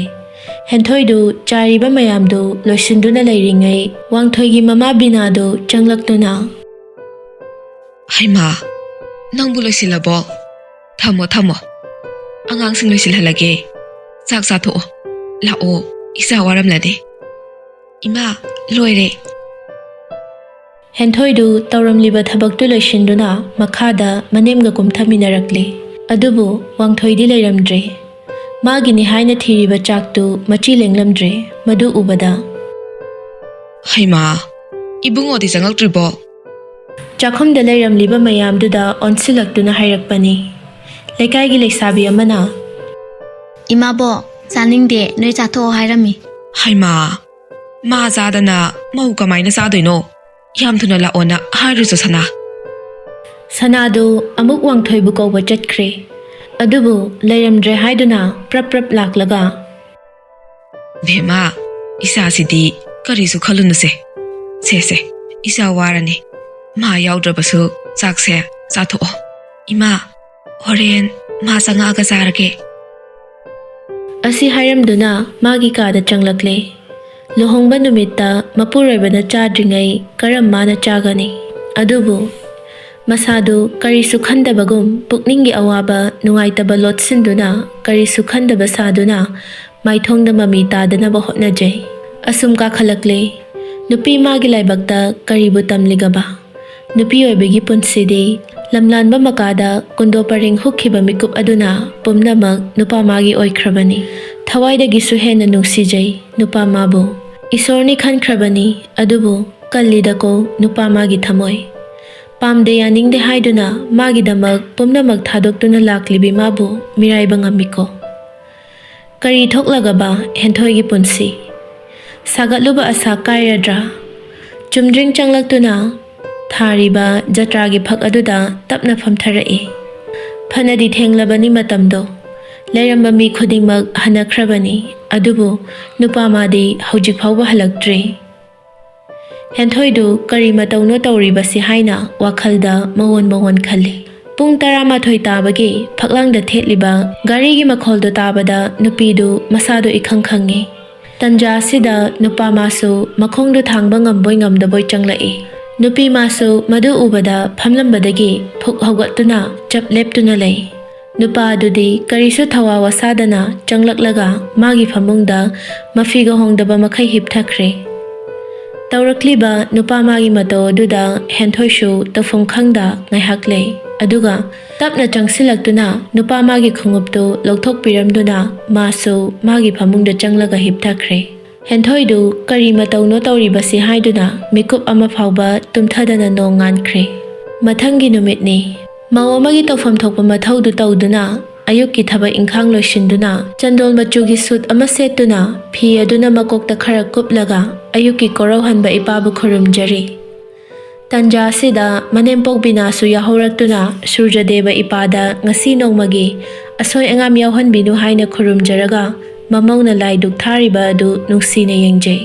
ꯍꯦꯟꯊꯣꯏꯗꯨ ꯆꯥꯏꯔꯤꯕ ꯃꯌꯥꯝꯗꯨ ꯂꯣꯏꯁꯤꯟꯗꯨꯅ ꯂꯩꯔꯤꯉꯩ ꯋꯥꯡꯊꯣꯏꯒꯤ ꯃꯃꯥ ꯕꯤꯅꯥꯗꯨ ꯆꯪꯂꯛꯇꯨꯅ, "ꯍꯩꯃꯥ, ꯅꯪꯕꯨ ꯂꯣꯏꯁꯤꯜꯂꯕꯣ? ꯊꯝꯃꯣ, ꯊꯝꯃꯣ꯫ ꯑꯉꯥꯡꯁꯤꯡ ꯂꯣꯏꯁꯤꯜꯍꯜꯂꯒꯦ꯫ ꯆꯥꯛ ꯆꯥꯊꯣꯛꯑꯣ꯫ ꯂꯥꯛꯑꯣ, ꯏꯆꯥ ꯋꯥꯔꯝꯂꯅꯤ꯫ ꯏꯃꯥ, ꯂꯣꯏꯔꯦ꯫" ꯍꯦꯟꯊꯣꯏꯗꯨ ꯇꯧꯔꯝꯂꯤꯕ ꯊꯕꯛꯇꯨ ꯂꯣꯏꯁꯤꯟꯗꯨꯅ ꯃꯈꯥꯗ ꯃꯅꯦꯝꯒ ꯀꯨꯝꯊꯃꯤꯟꯅꯔꯛꯂꯦ꯫ ꯑꯗꯨꯕꯨ ꯋꯥꯡꯊꯣꯏꯗꯤ ꯂꯩꯔꯝꯗ꯭ꯔꯦ꯫ ꯃꯥꯒꯤꯅꯤ ꯍꯥꯏꯅ ꯊꯤꯔꯤꯕ ꯆꯥꯛꯇꯨ ꯃꯆꯤ ꯂꯦꯡꯂꯝꯗ꯭ꯔꯦ꯫ ꯃꯗꯨ ꯎꯕꯗ, "ꯍꯩꯃꯥ, ꯏꯕꯨꯡꯉꯣꯗꯤ ꯆꯪꯂꯛꯇ꯭ꯔꯤꯕꯣ? ꯆꯥꯛꯈꯨꯝꯗ ꯂꯩꯔꯝꯂꯤꯕ ꯃꯌꯥꯝꯗꯨꯗ ꯑꯣꯟꯁꯤꯜꯂꯛꯇꯨꯅ ꯍꯥꯏꯔꯛꯄꯅꯤ꯫ ꯂꯩꯀꯥꯏꯒꯤ ꯂꯩꯁꯥꯕꯤ ꯑꯃꯅ, "ꯏꯃꯥꯕꯣꯛ, ꯆꯥꯅꯤꯡꯗꯦ, ꯅꯣꯏ ꯆꯥꯊꯣꯛꯑꯣ ꯍꯥꯏꯔꯝꯃꯤ꯫" "ꯍꯩꯃꯥ, ꯃꯥ ꯆꯥꯗꯅ ꯃꯧ ꯀꯃꯥꯏꯅ ꯆꯥꯗꯣꯏꯅꯣ? ꯌꯥꯝ ꯊꯨꯅ ꯂꯥꯛꯑꯣꯅ ꯍꯥꯏꯔꯨꯆꯣ ꯁꯅꯥ꯫" ꯁꯅꯥꯗꯨ ꯑꯃꯨꯛ ꯋꯥꯡꯊꯣꯏꯕꯨ ꯀꯧꯕ ꯆꯠꯈ꯭ꯔꯦ꯫ ꯑꯗꯨꯕꯨ ꯂꯩꯔꯝꯗ꯭ꯔꯦ ꯍꯥꯏꯗꯨꯅ ꯄ꯭ꯔꯞ ꯄ꯭ꯔꯞ ꯂꯥꯛꯂꯒ, "ꯕꯦꯝꯃ, ꯏꯆꯥꯁꯤꯗꯤ ꯀꯔꯤꯁꯨ ꯈꯜꯂꯨꯅꯨꯁꯦ꯫ ꯁꯦ ꯁꯦ, ꯏꯆꯥ ꯋꯥꯔꯅꯤ꯫ ꯃꯥ ꯌꯥꯎꯗ꯭ꯔꯕꯁꯨ ꯆꯥꯛꯁꯦ ꯆꯥꯊꯣꯛꯑꯣ꯫ ꯏꯃꯥ, ꯍꯣꯔꯦꯟ ꯃꯥ ꯆꯪꯉꯛꯑꯒ ꯆꯥꯔꯒꯦ꯫" ꯑꯁꯤ ꯍꯥꯏꯔꯝꯗꯨꯅ ꯃꯥꯒꯤ ꯀꯥꯗ ꯆꯪꯂꯛꯂꯦ꯫ ꯂꯨꯍꯣꯡꯕ ꯅꯨꯃꯤꯠꯇ ꯃꯄꯨꯔꯣꯏꯕꯅ ꯆꯥꯗ꯭ꯔꯤꯉꯩ ꯀꯔꯝ ꯃꯥꯅ ꯆꯥꯒꯅꯤ? ꯑꯗꯨꯕꯨ ꯃꯁꯥꯗꯨ ꯀꯔꯤꯁꯨ ꯈꯟꯗꯕꯒꯨꯝ ꯄꯨꯛꯅꯤꯡꯒꯤ ꯑꯋꯥꯕ ꯅꯨꯡꯉꯥꯏꯇꯕ ꯂꯣꯠꯁꯤꯟꯗꯨꯅ, ꯀꯔꯤꯁꯨ ꯈꯟꯗꯕ ꯁꯥꯗꯨꯅ ꯃꯥꯏꯊꯣꯡꯗ ꯃꯃꯤ ꯇꯥꯗꯅꯕ ꯍꯣꯠꯅꯖꯩ꯫ ꯑꯁꯨꯝ ꯀꯥꯈꯠꯂꯛꯂꯦ꯫ ꯅꯨꯄꯤ ꯃꯥꯒꯤ ꯂꯥꯏꯕꯛꯇ ꯀꯔꯤꯕꯨ ꯇꯝꯂꯤꯒꯕ? ꯅꯨꯄꯤ ꯑꯣꯏꯕꯒꯤ ꯄꯨꯟꯁꯤꯗꯤ ꯂꯝꯂꯥꯟꯕ ꯃꯀꯥꯗ ꯀꯨꯟꯗꯣ ꯄꯔꯦꯡ ꯍꯨꯛꯈꯤꯕ ꯃꯤꯀꯨꯞ ꯑꯗꯨꯅ ꯄꯨꯝꯅꯃꯛ ꯅꯨꯄꯥ ꯃꯥꯒꯤ ꯑꯣꯏꯈ꯭ꯔꯕꯅꯤ꯫ ꯊꯋꯥꯏꯗꯒꯤꯁꯨ ꯍꯦꯟꯅ ꯅꯨꯡꯁꯤꯖꯩ ꯅꯨꯄꯥ ꯃꯥꯕꯨ꯫ ꯏꯁꯣꯔꯅꯤ ꯈꯟꯈ꯭ꯔꯕꯅꯤ, ꯑꯗꯨꯕꯨ ꯀꯜꯂꯤꯗꯀꯣ ꯅꯨꯄꯥ ꯃꯥꯒꯤ ꯊꯃꯣꯏ꯫ ꯄꯥꯝꯗꯦ ꯌꯥꯅꯤꯡꯗꯦ ꯍꯥꯏꯗꯨꯅ ꯃꯥꯒꯤꯗꯃꯛ ꯄꯨꯝꯅꯃꯛ ꯊꯥꯗꯣꯛꯇꯨꯅ ꯂꯥꯛꯂꯤꯕꯤ ꯃꯥꯕꯨ ꯃꯤꯔꯥꯏꯕ ꯉꯝꯃꯤꯀꯣ꯫ ꯀꯔꯤ ꯊꯣꯛꯂꯒꯕ ꯍꯦꯟꯊꯣꯏꯒꯤ ꯄꯨꯟꯁꯤ? ꯁꯥꯒꯠꯂꯨꯕ ꯑꯁꯥ ꯀꯥꯏꯔꯗ꯭ꯔꯥ? ꯆꯨꯝꯗ꯭ꯔꯤꯡ ꯆꯪꯂꯛꯇꯨꯅ ꯊꯥꯔꯤꯕ ꯖꯇ꯭ꯔꯥꯒꯤ ꯐꯛ ꯑꯗꯨꯗ ꯇꯞꯅ ꯐꯝꯊꯔꯛꯏ꯫ ꯐꯅꯗꯤ ꯊꯦꯡꯂꯕꯅꯤ ꯃꯇꯝꯗꯣ꯫ ꯂꯩꯔꯝꯕ ꯃꯤ ꯈꯨꯗꯤꯡꯃꯛ ꯍꯟꯅꯈ꯭ꯔꯕꯅꯤ, ꯑꯗꯨꯕꯨ ꯅꯨꯄꯥ ꯃꯥꯗꯤ ꯍꯧꯖꯤꯛ ꯐꯥꯎꯕ ꯍꯜꯂꯛꯇ꯭ꯔꯤ꯫ ꯍꯦꯟꯊꯣꯏꯗꯨ ꯀꯔꯤ ꯃꯇꯧꯅꯣ ꯇꯧꯔꯤꯕꯁꯤ ꯍꯥꯏꯅ ꯋꯥꯈꯜꯗ ꯃꯋꯣꯟ ꯃꯋꯣꯟ ꯈꯜꯂꯤ꯫ ꯄꯨꯡ ꯇꯔꯥꯃꯥꯊꯣꯏ ꯇꯥꯕꯒꯤ ꯐꯛꯂꯥꯡꯗ ꯊꯦꯠꯂꯤꯕ ꯘꯔꯤꯒꯤ ꯃꯈꯣꯜꯗꯨ ꯇꯥꯕꯗ ꯅꯨꯄꯤꯗꯨ ꯃꯁꯥꯗꯨ ꯏꯈꯪ ꯈꯪꯉꯤ꯫ ꯇꯟꯖꯥ ꯑꯁꯤꯗ ꯅꯨꯄꯥ ꯃꯥꯁꯨ ꯃꯈꯣꯡꯗꯨ ꯊꯥꯡꯕ ꯉꯝꯕꯣꯏ ꯉꯝꯗꯕꯣꯏ ꯆꯪꯂꯛꯏ꯫ ꯅꯨꯄꯤ ꯃꯥꯁꯨ ꯃꯗꯨ ꯎꯕꯗ ꯐꯝꯂꯝꯕꯗꯒꯤ ꯐꯨꯛ ꯍꯧꯒꯠꯇꯨꯅ ꯆꯞ ꯂꯦꯞꯇꯨꯅ ꯂꯩ꯫ ꯅꯨꯄꯥ ꯑꯗꯨꯗꯤ ꯀꯔꯤꯁꯨ ꯊꯋꯥ ꯋꯥꯁꯥꯗꯅ ꯆꯪꯂꯛꯂꯒ ꯃꯥꯒꯤ ꯐꯃꯨꯡꯗ ꯃꯐꯤꯒ ꯍꯣꯡꯗꯕ ꯃꯈꯩ ꯍꯤꯞꯊꯈ꯭ꯔꯦ꯫ ꯇꯧꯔꯛꯂꯤꯕ ꯅꯨꯄꯥ ꯃꯥꯒꯤ ꯃꯇꯧ ꯑꯗꯨꯗ ꯍꯦꯟꯊꯣꯏꯁꯨ ꯇꯧꯐꯝ ꯈꯪꯗ ꯉꯥꯏꯍꯥꯛ ꯂꯩ꯫ ꯑꯗꯨꯒ ꯇꯞꯅ ꯆꯪꯁꯤꯜꯂꯛꯇꯨꯅ ꯅꯨꯄꯥ ꯃꯥꯒꯤ ꯈꯣꯡꯎꯞꯇꯨ ꯂꯧꯊꯣꯛꯄꯤꯔꯝꯗꯨꯅ ꯃꯥꯁꯨ ꯃꯥꯒꯤ ꯐꯃꯨꯡꯗ ꯆꯪꯂꯒ ꯍꯤꯞꯊꯈ꯭ꯔꯦ꯫ ꯍꯦꯟꯊꯣꯏꯗꯨ ꯀꯔꯤ ꯃꯇꯧꯅꯣ ꯇꯧꯔꯤꯕꯁꯤ ꯍꯥꯏꯗꯨꯅ ꯃꯤꯀꯨꯞ ꯑꯃ ꯐꯥꯎꯕ ꯇꯨꯝꯊꯗꯅ ꯅꯣꯡ ꯉꯥꯟꯈ꯭ꯔꯦ꯫ ꯃꯊꯪꯒꯤ ꯅꯨꯃꯤꯠꯅꯤ꯫ ꯃꯧ ꯑꯃꯒꯤ ꯇꯧꯐꯝ ꯊꯣꯛꯄ ꯃꯊꯧꯗꯨ ꯇꯧꯗꯨꯅ, ꯑꯌꯨꯛꯀꯤ ꯊꯕꯛ ꯏꯪꯈꯥꯡ ꯂꯣꯏꯁꯤꯟꯗꯨꯅ, ꯆꯟꯗꯣꯜ ꯃꯆꯨꯒꯤ ꯁꯨꯠ ꯑꯃ ꯁꯦꯠꯇꯨꯅ, ꯐꯤ ꯑꯗꯨꯅ ꯃꯀꯣꯛꯇ ꯈꯔ ꯀꯨꯞꯂꯒ, ꯑꯌꯨꯛꯀꯤ ꯀꯣꯔꯧꯍꯟꯕ ꯏꯄꯥꯕꯨ ꯈꯨꯔꯨꯝꯖꯔꯤ꯫ ꯇꯟꯖꯥ ꯑꯁꯤꯗ ꯃꯅꯦꯝꯄꯣꯛ ꯕꯤꯅꯥꯁꯨ ꯌꯥꯎꯍꯧꯔꯛꯇꯨꯅ, ꯁꯨꯔꯖꯗꯦꯕ ꯏꯄꯥꯗ ꯉꯁꯤ ꯅꯣꯡꯃꯒꯤ ꯑꯁꯣꯏ ꯑꯉꯥꯝ ꯌꯥꯎꯍꯟꯕꯤꯅꯨ ꯍꯥꯏꯅ ꯈꯨꯔꯨꯝꯖꯔꯒ, ꯃꯃꯧꯅ ꯂꯥꯏ ꯗꯨꯛ ꯊꯥꯔꯤꯕ ꯑꯗꯨ ꯅꯨꯡꯁꯤꯅ ꯌꯦꯡꯖꯩ꯫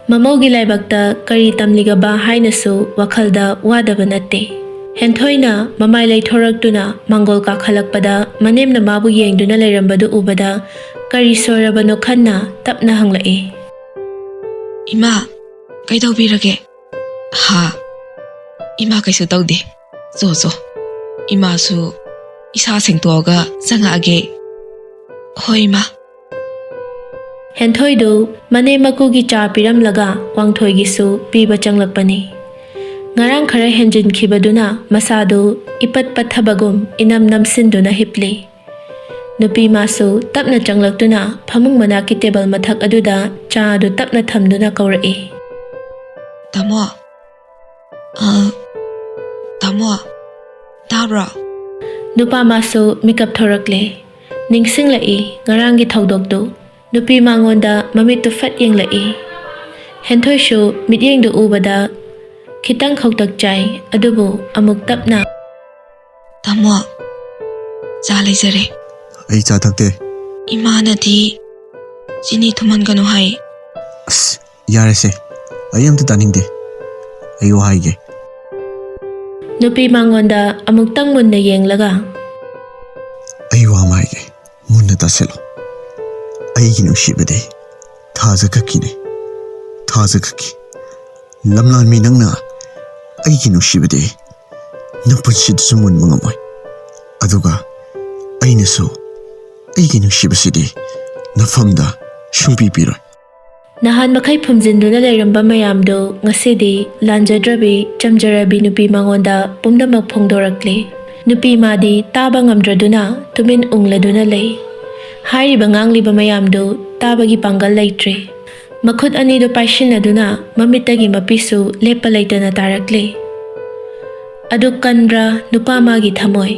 ꯃꯃꯧꯒꯤ ꯂꯥꯏꯕꯛꯇ ꯀꯔꯤ ꯇꯝꯂꯤꯒꯕ ꯍꯥꯏꯅꯁꯨ ꯋꯥꯈꯜꯗ ꯋꯥꯗꯕ ꯅꯠꯇꯦ꯫ ꯍꯦꯟꯊꯣꯏꯅ ꯃꯃꯥꯏ ꯂꯩꯊꯣꯔꯛꯇꯨꯅ ꯃꯥꯡꯒꯣꯜ ꯀꯥꯈꯠꯂꯛꯄꯗ, ꯃꯅꯦꯝꯅ ꯃꯥꯕꯨ ꯌꯦꯡꯗꯨꯅ ꯂꯩꯔꯝꯕꯗꯨ ꯎꯕꯗ, ꯀꯔꯤ ꯁꯣꯏꯔꯕꯅꯣ ꯈꯟꯅ ꯇꯞꯅ ꯍꯪꯂꯛꯏ꯫ "ꯏꯃꯥ, ꯀꯩꯗꯧꯕꯤꯔꯒꯦ?" "ꯍꯥ? ꯏꯃꯥ ꯀꯩꯁꯨ ꯇꯧꯗꯦ꯫ ꯆꯣ, ꯆꯣ꯫ ꯏꯃꯥꯁꯨ ꯏꯁꯥ ꯁꯦꯡꯇꯣꯛꯑꯒ ꯆꯪꯉꯛꯑꯒꯦ꯫" "ꯍꯣꯏ, ꯏꯃꯥ꯫" ꯍꯦꯟꯊꯣꯏꯗꯨ ꯃꯅꯦꯝ ꯃꯀꯨꯒꯤ ꯆꯥ ꯄꯤꯔꯝꯂꯒ ꯋꯥꯡꯊꯣꯏꯒꯤꯁꯨ ꯄꯤꯕ ꯆꯪꯂꯛꯄꯅꯤ꯫ ꯉꯔꯥꯡ ꯈꯔ ꯍꯦꯟꯖꯤꯟꯈꯤꯕꯗꯨꯅ ꯃꯁꯥꯗꯨ ꯏꯄꯠ ꯄꯠꯊꯕꯒꯨꯝ ꯏꯅꯝ ꯅꯝꯁꯤꯟꯗꯨꯅ ꯍꯤꯞꯂꯤ꯫ ꯅꯨꯄꯤ ꯃꯥꯁꯨ ꯇꯞꯅ ꯆꯪꯂꯛꯇꯨꯅ ꯐꯃꯨꯡ ꯃꯅꯥꯛꯀꯤ ꯇꯦꯕꯜ ꯃꯊꯛ ꯑꯗꯨꯗ ꯆꯥ ꯑꯗꯨ ꯇꯞꯅ ꯊꯝꯗꯨꯅ ꯀꯧꯔꯛꯏ꯫ "ꯇꯥꯃꯣ, ꯑ, ꯇꯥꯃꯣ, ꯇꯥꯕ꯭ꯔꯣ?" ꯅꯨꯄꯥ ꯃꯥꯁꯨ ꯃꯤꯀꯞ ꯊꯣꯔꯛꯂꯦ꯫ ꯅꯤꯡꯁꯤꯡꯂꯛꯏ ꯉꯔꯥꯡꯒꯤ ꯊꯧꯗꯣꯛꯇꯨ꯫ ꯅꯨꯄꯤ ꯃꯉꯣꯟꯗ ꯃꯃꯤꯠꯇꯨ ꯐꯠ ꯌꯦꯡꯂꯛꯏ꯫ ꯍꯦꯟꯊꯣꯏꯁꯨ ꯃꯤꯠꯌꯦꯡꯗꯨ ꯎꯕꯗ ꯈꯤꯇꯪ ꯈꯧꯇꯛ ꯆꯥꯏ, ꯑꯗꯨꯕꯨ ꯑꯃꯨꯛ ꯇꯞꯅ, "ꯇꯥꯃꯣ, ꯆꯥ ꯂꯩꯖꯔꯦ꯫" "ꯑꯩ ꯆꯥ ꯊꯛꯇꯦ꯫" "ꯏꯃꯥꯅꯗꯤ ꯆꯤꯅꯤ ꯊꯨꯝꯍꯟꯒꯅꯨ ꯍꯥꯏ꯫" "ꯑꯁ, ꯌꯥꯔꯦꯁꯦ, ꯑꯩ ꯑꯝꯇ ꯇꯥꯅꯤꯡꯗꯦ꯫ ꯑꯩ ꯋꯥ ꯍꯥꯏꯒꯦ꯫" ꯅꯨꯄꯤ ꯃꯉꯣꯟꯗ ꯑꯃꯨꯛꯇꯪ ꯃꯨꯟꯅ ꯌꯦꯡꯂꯒ, "ꯑꯩ ꯋꯥ ꯑꯃ ꯍꯥꯏꯒꯦ, ꯃꯨꯟꯅ ꯇꯥꯁꯤꯜꯂꯣ꯫ ꯑꯩꯒꯤ ꯅꯨꯡꯁꯤꯕꯗꯤ ꯊꯥꯖ ꯈꯛꯀꯤꯅꯦ, ꯊꯥꯖ ꯈꯛꯀꯤ꯫ ꯂꯝꯂꯥꯟꯕꯤ ꯅꯪꯅ ꯑꯩꯒꯤ ꯅꯨꯡꯁꯤꯕꯗꯤ ꯅꯄꯨꯟꯁꯤꯗꯁꯨ ꯃꯨꯟꯕ ꯉꯝꯃꯣꯏ꯫ ꯑꯗꯨꯒ ꯑꯩꯅꯁꯨ ꯑꯩꯒꯤ ꯅꯨꯡꯁꯤꯕꯁꯤꯗꯤ ꯅꯐꯝꯗ ꯁꯨꯡꯄꯤ ꯄꯤꯔꯣꯏ꯫" ꯅꯍꯥꯟ ꯃꯈꯩ ꯐꯨꯝꯖꯤꯟꯗꯨꯅ ꯂꯩꯔꯝꯕ ꯃꯌꯥꯝꯗꯨ ꯉꯁꯤꯗꯤ ꯂꯥꯟꯖꯗ꯭ꯔꯕꯤ, ꯆꯝꯖꯔꯕꯤ ꯅꯨꯄꯤ ꯃꯉꯣꯟꯗ ꯄꯨꯝꯅꯃꯛ ꯐꯣꯡꯗꯣꯔꯛꯂꯦ꯫ ꯅꯨꯄꯤ ꯃꯥꯗꯤ ꯇꯥꯕ ꯉꯝꯗ꯭ꯔꯗꯨꯅ ꯇꯨꯃꯤꯟ ꯎꯪꯂꯗꯨꯅ ꯂꯩ꯫ ꯍꯥꯏꯔꯤꯕ ꯉꯥꯡꯂꯤꯕ ꯃꯌꯥꯝꯗꯨ ꯇꯥꯕꯒꯤ ꯄꯥꯡꯒꯜ ꯂꯩꯇ꯭ꯔꯦ꯫ ꯃꯈꯨꯠ ꯑꯅꯤꯗꯨ ꯄꯥꯏꯁꯤꯟꯅꯗꯨꯅ ꯃꯃꯤꯠꯇꯒꯤ ꯃꯄꯤꯁꯨ ꯂꯦꯞꯄ ꯂꯩꯇꯅ ꯇꯥꯔꯛꯂꯤ꯫ ꯑꯗꯨꯛ ꯀꯟꯕ꯭ꯔꯥ ꯅꯨꯄꯥ ꯃꯥꯒꯤ ꯊꯃꯣꯏ?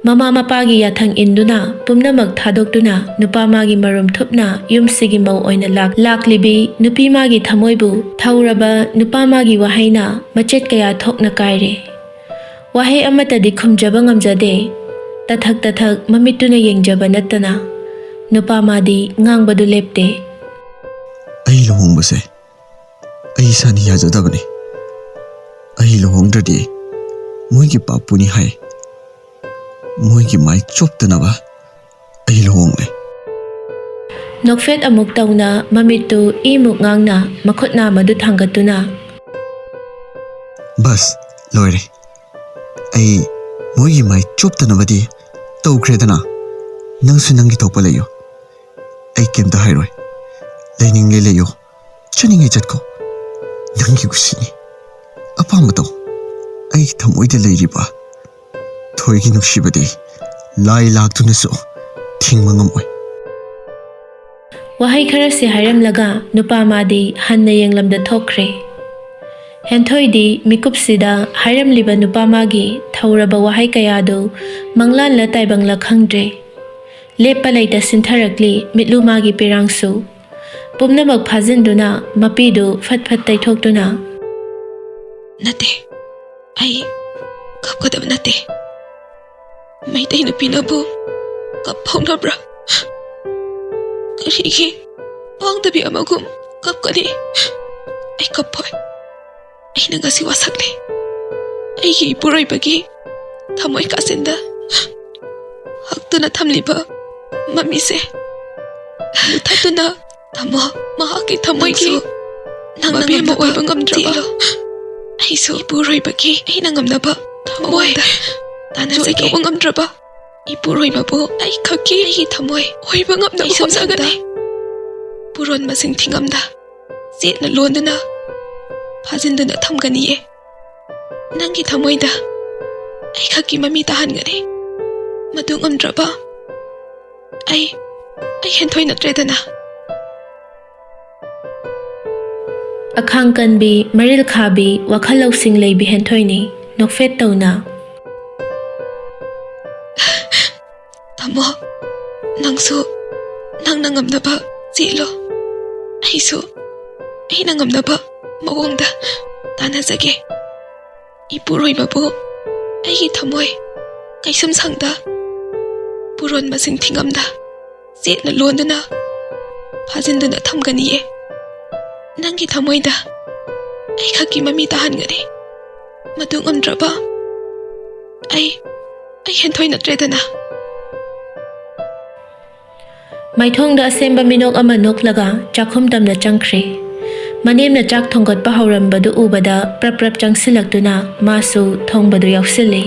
ꯃꯃꯥ ꯃꯄꯥꯒꯤ ꯌꯥꯊꯪ ꯏꯟꯗꯨꯅ ꯄꯨꯝꯅꯃꯛ ꯊꯥꯗꯣꯛꯇꯨꯅ ꯅꯨꯄꯥ ꯃꯥꯒꯤ ꯃꯔꯨꯝ ꯊꯨꯞꯅ ꯌꯨꯝꯁꯤꯒꯤ ꯃꯧ ꯑꯣꯏꯅ ꯂꯥꯛ-, ꯂꯥꯛꯂꯤꯕꯤ ꯅꯨꯄꯤ ꯃꯥꯒꯤ ꯊꯃꯣꯏꯕꯨ ꯊꯧꯔꯕ ꯅꯨꯄꯥ ꯃꯥꯒꯤ ꯋꯥꯍꯩꯅ ꯃꯆꯦꯠ ꯀꯌꯥ ꯊꯣꯛꯅ ꯀꯥꯏꯔꯦ꯫ ꯋꯥꯍꯩ ꯑꯃꯠꯇꯗꯤ ꯈꯨꯝꯖꯕ ꯉꯝꯖꯗꯦ꯫ ꯇꯊꯛ ꯇꯊꯛ ꯃꯃꯤꯠꯇꯨꯅ ꯌꯦꯡꯖꯕ ꯅꯠꯇꯅ ꯅꯨꯄꯥ ꯃꯥꯗꯤ ꯉꯥꯡꯕꯗꯨ ꯂꯦꯞꯇꯦ꯫ "ꯑꯩ ꯂꯨꯍꯣꯡꯕꯁꯦ ꯑꯩ ꯏꯁꯥꯅ ꯌꯥꯖꯗꯕꯅꯤ꯫ ꯑꯩ ꯂꯨꯍꯣꯡꯗ꯭ꯔꯗꯤ ꯃꯣꯏꯒꯤ ꯄꯥꯞꯄꯨꯅꯤ ꯍꯥꯏ꯫ ꯃꯣꯏꯒꯤ ꯃꯥꯏ ꯆꯣꯞꯇꯅꯕ ꯑꯩ ꯂꯨꯍꯣꯡꯂꯦ꯫" ꯅꯣꯛꯐꯦꯠ ꯑꯃꯨꯛ ꯇꯧꯅ ꯃꯃꯤꯠꯇꯨ ꯏꯃꯨꯛ ꯉꯥꯡꯅ ꯃꯈꯨꯠ ꯅꯥꯝꯃꯗꯨ ꯊꯥꯡꯒꯠꯇꯨꯅ, "ꯕꯁ, ꯂꯣꯏꯔꯦ꯫ ꯑꯩ ꯃꯣꯏꯒꯤ ꯃꯥꯏ ꯆꯣꯞꯇꯅꯕꯗꯤ ꯇꯧꯈ꯭ꯔꯦꯗꯅ꯫ ꯅꯪꯁꯨ ꯅꯪꯒꯤ ꯊꯣꯛꯄ ꯂꯩꯌꯨ꯫ ꯑꯩ ꯀꯩꯝꯇ ꯍꯥꯏꯔꯣꯏ꯫ ꯂꯩꯅꯤꯡꯂꯦ ꯂꯩꯌꯨ, ꯆꯠꯅꯤꯡꯉꯦ ꯆꯠꯈꯣ꯫ ꯅꯪꯒꯤ ꯀꯨꯁꯤꯅꯤ꯫ ꯑꯄꯥꯝꯕ ꯇꯧ꯫ ꯑꯩꯒꯤ ꯊꯃꯣꯏꯗ ꯂꯩꯔꯤꯕ ꯊꯣꯏꯒꯤ ꯅꯨꯡꯁꯤꯕꯗꯤ ꯂꯥꯏ ꯂꯥꯛꯇꯨꯅꯁꯨ ꯊꯤꯡꯕ ꯉꯝꯃꯣꯏ꯫" ꯋꯥꯍꯩ ꯈꯔꯁꯤ ꯍꯥꯏꯔꯝꯂꯒ ꯅꯨꯄꯥ ꯃꯥꯗꯤ ꯍꯟꯅ ꯌꯦꯡꯂꯝꯗ ꯊꯣꯛꯈ꯭ꯔꯦ꯫ ꯍꯦꯟꯊꯣꯏꯗꯤ ꯃꯤꯀꯨꯞꯁꯤꯗ ꯍꯥꯏꯔꯝꯂꯤꯕ ꯅꯨꯄꯥ ꯃꯥꯒꯤ ꯊꯧꯔꯕ ꯋꯥꯍꯩ ꯀꯌꯥꯗꯨ ꯃꯪꯂꯥꯟꯂ ꯇꯥꯏꯕꯪꯂ ꯈꯪꯗ꯭ꯔꯦ꯫ ꯂꯦꯞꯄ ꯂꯩꯇ ꯁꯤꯟꯊꯔꯛꯂꯤ ꯃꯤꯠꯂꯨ ꯃꯥꯒꯤ ꯄꯤꯔꯥꯡꯁꯨ꯫ ꯄꯨꯝꯅꯃꯛ ꯐꯥꯖꯤꯟꯗꯨꯅ ꯃꯄꯤꯗꯨ ꯐꯠ ꯐꯠ ꯇꯩꯊꯣꯛꯇꯨꯅ, "ꯅꯠꯇꯦ, ꯑꯩ ꯀꯞꯀꯗꯕ ꯅꯠꯇꯦ꯫ ꯃꯩꯇꯩ ꯅꯨꯄꯤꯅꯕꯨ ꯀꯞ ꯐꯥꯎꯅꯕ꯭ꯔꯥ? ꯀꯔꯤꯒꯤ ꯄꯥꯡꯗꯕꯤ ꯑꯃꯒꯨꯝ ꯀꯞꯀꯅꯤ? ꯑꯩ ꯀꯞꯄꯣꯏ꯫ ꯑꯩꯅ ꯉꯁꯤ ꯋꯥꯁꯛꯂꯦ꯫ ꯑꯩꯒꯤ ꯏꯄꯨꯔꯣꯏꯕꯒꯤ ꯊꯃꯣꯏ ꯀꯥꯆꯤꯟꯗ ꯍꯛꯇꯨꯅ ꯊꯝꯂꯤꯕ ꯃꯃꯤꯁꯦ ꯃꯨꯊꯠꯇꯨꯅ ꯊꯝꯃꯣ꯫ ꯃꯍꯥꯛꯀꯤ ꯊꯃꯣꯏꯒꯤ ꯅꯪꯁꯨ ꯅꯪꯅ ꯃꯕꯦꯝꯃ ꯉꯝꯅꯕ ꯑꯣꯏꯕ ꯉꯝꯗ꯭ꯔꯕ ꯆꯦꯜꯂꯣ꯫ ꯑꯩꯁꯨ ꯏꯄꯨꯔꯣꯏꯕꯒꯤ ꯑꯩꯅ ꯉꯝꯅꯕ ꯊꯃꯣꯏ ꯃꯉꯣꯟꯗ ꯇꯥꯟꯅꯖꯒꯦ꯫ ꯇꯧꯕ ꯉꯝꯗ꯭ꯔꯕ ꯏꯄꯨꯔꯣꯏꯕꯕꯨ ꯑꯩ ꯈꯛꯀꯤ ꯑꯩꯒꯤ ꯊꯃꯣꯏ ꯑꯣꯏꯕ ꯉꯝꯅꯕ ꯑꯩ ꯁꯝꯁꯝꯗ ꯍꯣꯠꯅꯒꯅꯤ꯫ ꯄꯨꯔꯣꯟ ꯃꯁꯤꯡ ꯊꯤꯉꯝꯗ ꯆꯦꯠꯅ ꯂꯣꯟꯗꯨꯅ ꯐꯥꯖꯤꯟꯗꯨꯅ ꯊꯝꯒꯅꯤꯌꯦ꯫ ꯅꯪꯒꯤ ꯊꯃꯣꯏꯗ ꯑꯩ ꯈꯛꯀꯤ ꯃꯃꯤ ꯇꯥꯍꯟꯒꯅꯤ꯫ ꯃꯗꯨ ꯉꯝꯗ꯭ꯔꯕ ꯑꯩ, ꯑꯩ ꯍꯦꯟꯊꯣꯏ ꯅꯠꯇ꯭ꯔꯦꯗꯅ꯫ ꯑꯈꯥꯡ ꯀꯟꯕꯤ, ꯃꯔꯤꯜ ꯈꯥꯕꯤ, ꯋꯥꯈꯜ ꯂꯧꯁꯤꯡ ꯂꯩꯕꯤ ꯍꯦꯟꯊꯣꯏꯅꯤ꯫ ꯅꯣꯛꯐꯦꯠ ꯇꯧꯅ꯫ ꯇꯥꯃꯣ, ꯅꯪꯁꯨ ꯅꯪꯅ ꯉꯝꯅꯕ ꯆꯦꯜꯂꯣ꯫ ꯑꯩꯁꯨ ꯑꯩꯅ ꯉꯝꯅꯕ ꯃꯑꯣꯡꯗ ꯇꯥꯟꯅꯖꯒꯦ꯫ ꯏꯄꯨꯔꯣꯏꯕꯕꯨ ꯑꯩꯒꯤ ꯊꯃꯣꯏ ꯀꯩꯁꯨꯝ ꯁꯪꯗ ꯄꯨꯔꯣꯟ ꯃꯁꯤꯡ ꯊꯤꯉꯝꯗ ꯆꯦꯠꯅ ꯂꯣꯟꯗꯨꯅ ꯐꯥꯖꯤꯟꯗꯨꯅ ꯊꯝꯒꯅꯤꯌꯦ꯫ ꯅꯪꯒꯤ ꯊꯃꯣꯏꯗ ꯑꯩ ꯈꯛꯀꯤ ꯃꯃꯤ ꯇꯥꯍꯟꯒꯅꯤ꯫ ꯃꯗꯨ ꯉꯝꯗ꯭ꯔꯕ ꯑꯩ, ꯑꯩ ꯍꯦꯟꯊꯣꯏꯅꯗ꯭ꯔꯦꯗꯅ꯫ ꯃꯥꯏꯊꯣꯡꯗ ꯑꯁꯦꯝꯕ ꯃꯤꯅꯣꯛ ꯑꯃ ꯅꯣꯛꯂꯒ ꯆꯥꯛꯈꯨꯝ ꯇꯝꯅ ꯆꯪꯈ꯭ꯔꯦ꯫ ꯃꯅꯦꯝꯅ ꯆꯥꯛ ꯊꯣꯡꯒꯠꯄ ꯍꯧꯔꯝꯕꯗꯨ ꯎꯕꯗ ꯄ꯭ꯔꯞ ꯄ꯭ꯔꯞ ꯆꯪꯁꯤꯜꯂꯛꯇꯨꯅ ꯃꯥꯁꯨ ꯊꯣꯡꯕꯗꯨ ꯌꯥꯎꯁꯤꯜꯂꯦ꯫